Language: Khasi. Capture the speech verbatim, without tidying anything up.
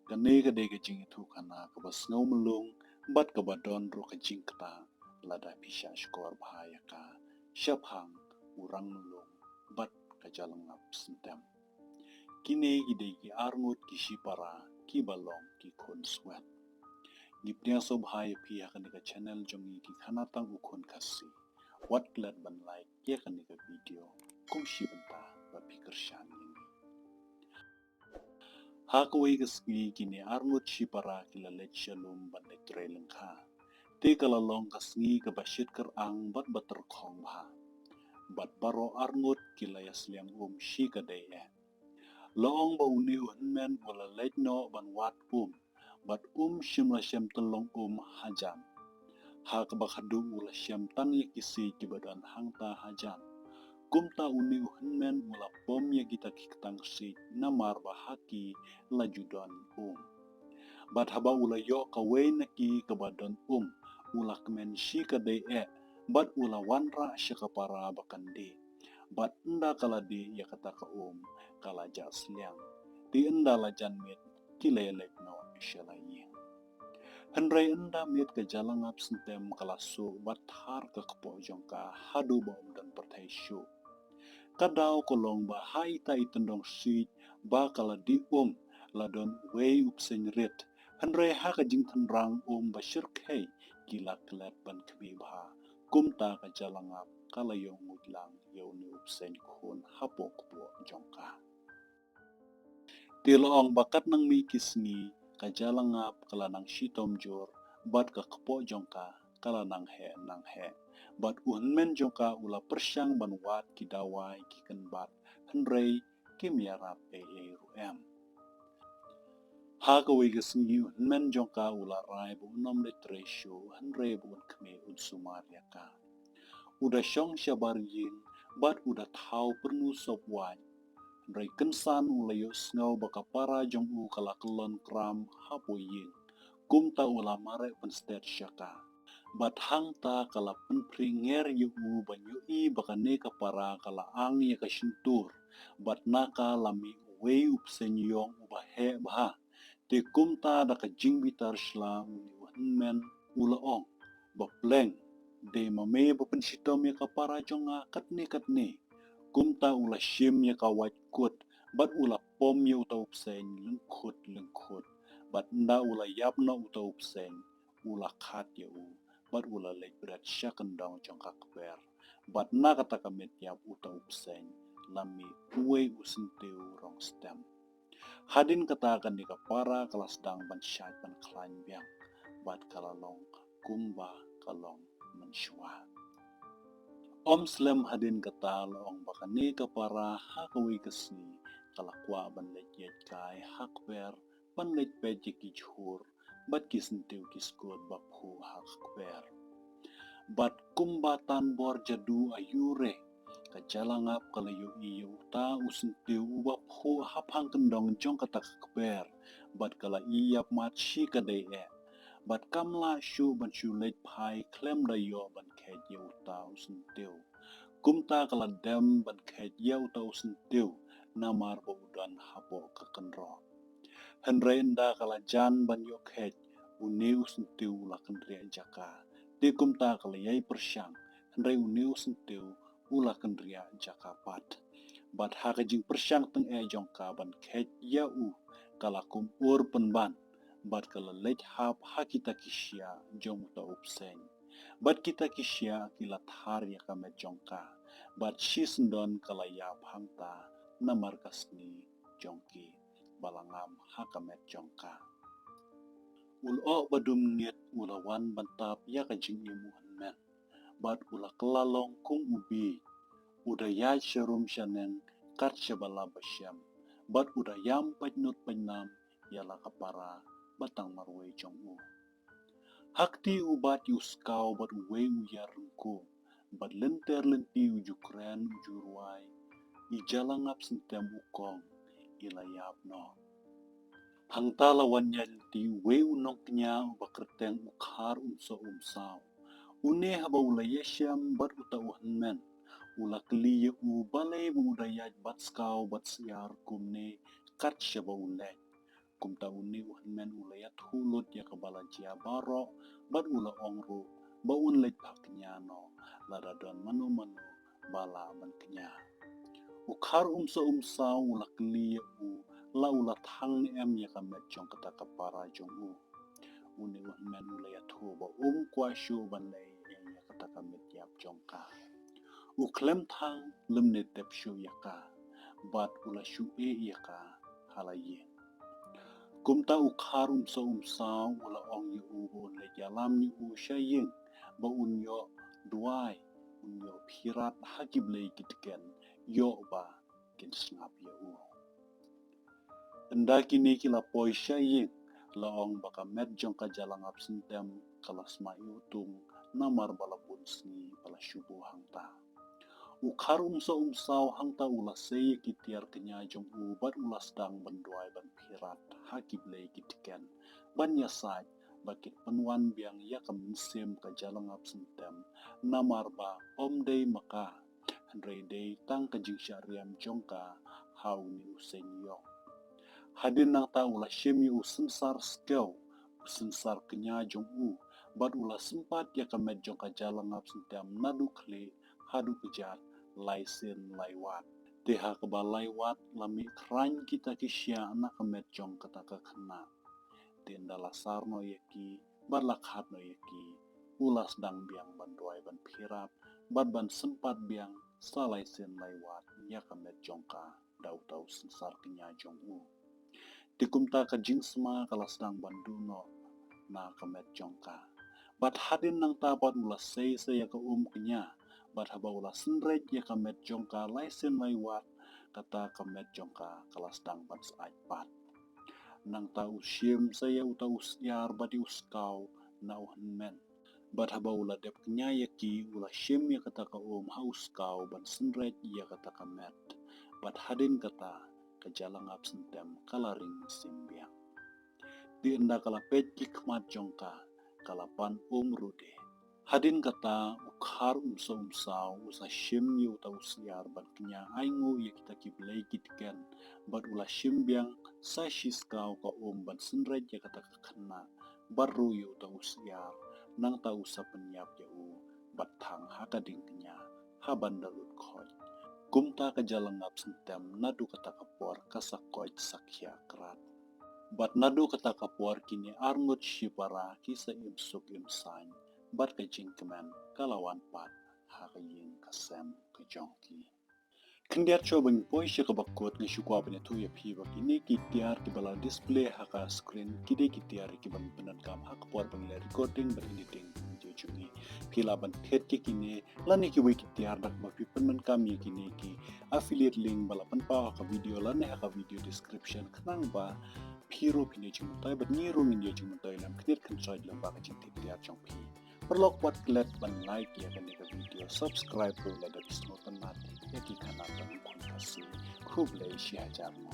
Kane ka dei ka jingïathuhkhana kaba sngewmlung bad kaba don ruh ka jingktah lada phi shahshkor bha ïa ka shaphang u rangmlung bad ka jalangap syntem. Kine ki dei ki arngut ki shipara kiba long ki khun swet. Ngi pdiang sngewbha ïa phi ha kane ka channel jong ngi ki khana tang u khun Khasi. Wat klet ban like ïa kane ka video kum shi bynta ba phi kyrshan ïa ngi. Ha kawei ka sngi kine arngut shipara ki la leit sha lum ban leit trei lyngkha. Te ka la long ka sngi kaba shit kyrang bad ba tyrkhong bha. Bad baroh arngut ki la ïasliang um shi ka dei eh. La ong ba une u hynmen u la leit noh ban wad um, bad um shym la shem tyllong um hajan. Ha kaba khadduh u la shem tang ïa ki siej kiba don hangta hajan. Kumta une u hynmen u la pom ïa kita ki ktang siej namar ba ha ki la ju don um. Bad haba u la ïoh kawei na ki kaba don um, u la kmen shi ka dei eh, bad u la wanrah sha ka para ba kan die. Bad ynda ka la die ïa kata ka um, ka la jah sliang. Te ynda la jan miet, ki la ïaleit noh sha la ïing. Hynrei ynda miet ka jalangap syntem ka la suh bad thar ka kpoh jong ka haduh ba ym don pyrthei shuh. Ka daw ka long ba ha ita i tyndong siej ba ka la die um la don uwei u bseiñ rit. Hynrei ha ka jingtynrang um ba shyrkhei ki la klet ban khmih bha. Kumta ka jalangap ka la ïoh nguid lang ïa une u bseiñ khun hapoh kpoh jong ka. Te la ong ba katnang mih ki sngi ka jalangap ka la nang shitom jur bad ka kpoh jong ka ka la nang heh nang heh. Bad u hynmen jong ka u la pyrshang ban wad ki dawai ki kynbat hynrei kim ïarap ei ei ruh em. Ha kawei ka sngi u hynmen jong ka u la rai ba un ym leit trei shuh hynrei ba un khmih un sumar ïa ka. U da shong shabar ïing bad u da thaw pyrnu sop waiñ. Hynrei kynsan u la ïohsngew ba ka para jong u ka la kyllon kram hapoh ïing. Kumta u la mareh pynstet sha ka. Bad hangta ka la pynphriang ïa u ban ïohi ba kane ka para ka la ang ïa ka shyntur. Bad na ka la mih uwei u bseiñ ïong uba heh bha. Te kumta da ka jingbitar shla une u hynmen u la ong, ba pleng, dei ma me ba pynshitom ïa ka para jong nga katne katne. Kumta u la shim ïa ka wait kut bad u la pom ïa uta u bseiñ lyngkhut lyngkhut. Bad ynda u la ïap noh uta u bseiñ, u la khat ïa u bad u la leit bret sha kyndong jong ka kper. Bad na kata ka met ïap uta u bseiñ la mih uwei u syntiew rong stem. Hadien kata kane ka para ka la sdang ban shait ban khlaiñ biang bad ka la long kumba ka long mynshuwa. Ym slem hadien kata la ong ba kane ka para ha kawei ka sngi ka la kwah ban leit ïaid kai ha kper ban leit peit ïa ki jhur bad ki syntiew ki skut ba phuh ha ka kper. Bad kumba tan bor jadu aïu re, ka jalangap ka la ïohi ïa uta u syntiew uba phuh haphang kyndong jong kata ka kper. Bad ka la ïap mat shi ka dei eh. Bad kam lah shuh ban shu leit phai khlem da ïoh ban kheit ïa uta u syntiew. Kumta ka la dem ban kheit ïa uta u syntiew namar ba u don hapoh ka kynroh. Hynrei ynda ka la jan ban ïoh kheit, une u syntiew u la kynriah jaka. Te kumta ka la ïai pyrshang, hynrei une u syntiew u la kynriah jaka pat. Bad ha ka jingpyrshang tyngeh jong ka ban kheit ïa u, ka la kum ur pynban, bad ka la leit hap ha kita ki shyiah jong uta u bseiñ. Bad kita ki shyiah ki la thar ïa ka met jong ka. Bad shisyndon ka la ïap hangta namar ka sngi jong ki ba la ngam ha ka met jong ka. U lyoh ba dum ngit u la wan ban tap ïa ka jingim u hynmen. Bad u la kylla long kum u bieit. U da ïaid sharum shaneng kat shaba la ba shem. Bad u da ïam paitnud paitnam ïa la ka para ba tang marwei jong u. Ha kti u bat ïa u skaw bad uwei u ïar ryngkum, bad lynter lynti u ju kren u ju rwai, i jalangap syntem u kong, i la ïap noh. Hangta la wan ïaid lynti uwei u nongkñia uba kyrteng u Khar Umsoh Umsaw. Une haba u la ïashem bad uta u hynmen, u la kylli ïa u balei ba u da ïaid bat skaw bat syiar kumne kat shaba u leit. Kumta une u hynmen u la ïathuh lut ïa kaba la jia baroh, bad u la ong ruh ba un leit phah kñia noh lada don mano mano ba lah ban kñia. U Khar Umsoh Umsaw u la kylli ïa u la u la thang ne em ïa ka met jong kata ka para jong u. Une u hynmen u la ïathuh ba um kwah shuh ban leh ei ei ïa kata ka met ïap jong ka. U khlem thang lymne tep shuh ïa ka, bad u la shu ïeh ïa ka ha la ïing. Kumta u Khar Umsoh Umsaw u la ong ïa u ba un leit ïalam ïa u sha ïing, ba un ïoh duwai, un ïoh phirat ha ki blei ki tken, ïoh ba kin sngap ïa u. Ynda kine ki la poi sha ïing, la ong ba ka met jong ka Jalangap Syntem ka la sma ïutung, namar ba la bun sngi ba la shu buh hangta. U Khar Umsoh Umsaw hangta u la sei ïa ki tiar kñia jong u bad u la sdang ban duwai ban phirat ha ki blei ki tken, ban ïasaid ba kin pynwan biang ïa ka mynsiem ka Jalangap Syntem, namar ba ym dei ma ka, hynrei dei tang ka jingshah riam jong ka ha une u seng ïong. Hadien nangta u la shim ïa u synsar skew, u synsar kñia jong u, bad u la sympat ïa ka met jong ka Jalangap Syntem naduh khlieh haduh kjat, lai sien lai wat. Te ha kaba lai wat la mih khraiñ kita ki shiah na ka met jong kata ka khynnah. Te ynda la sar noh ïa ki bad la khat noh ïa ki, u la sdang biang ban duwai ban phirat bad ban sympat biang sa lai sien lai wat ïa ka met jong ka da uta u synsar kñia jong u. Te kumta ka jingsma ka la sdang ban duh noh na ka met jong ka. Bad hadien nangta pat u la sei sa ïa ka um kñia, bad haba u la synreit ïa ka met jong ka lai sien lai wat, kata ka met jong ka ka la sdang ban syaid pat. Nangta u shim sa ïa uta u syiar bad ïa u skaw na u hynmen. Bad haba u la dep kñia ïa ki, u la shim ïa kata ka um ha u skaw ban synreit ïa kata ka met. Bad hadien kata ka Jalangap Syntem ka la ring mynsiem biang. Te ynda ka la peit ki khmat jong ka, ka la pan um ruh de. Hadien kata u Khar Umsoh Umsaw u sa shim ïa uta u syiar ban kñia ainguh ïa kita ki blei ki tken, bad u la shim biang sa shi skaw ka um ban synreit ïa kata ka khynnah, bad ruh ïa uta u syiar, nangta u sa pynïap ïa u bad thang ha ka dieng kñia ha ban da lut khoit. Kumta ka Jalangap Syntem naduh kata ka por ka sa koit sa khiah krat. Bad naduh kata ka por kine arngut shipara ki sa im suk im saiñ bad ka jingkmen ka la wan pat ha ka ïing ka sem ka jong ki. Khyndiat shuwa ba ngin poi sha kaba kut, nga shu kwah ban ïathuh ïa phi ba kine ki tiar kiba la display ha ka screen ki dei ki tiar kiban pyndonkam ha ka por ban leh recording bad editing video jong ngi. Phi lah ban thied ïa kine lane kiwei ki tiar da kaba phi pyndonkam ïa kine ki affiliate link ba la pynpaw ha ka video lane ha ka video description, khnang ba phi ruh phin ïoh jingmyntoi bad ngi ruh ngin ïoh jingmyntoi lem khyndiat khynsoit lyngba ka jingthied tiar jong phi. Paralok, wat klet ban like ïa kane ka video, subscribe ruh lada phi sngewtynnat ïa ki khynnah ba khun Khasi. Khublei shihajar mo.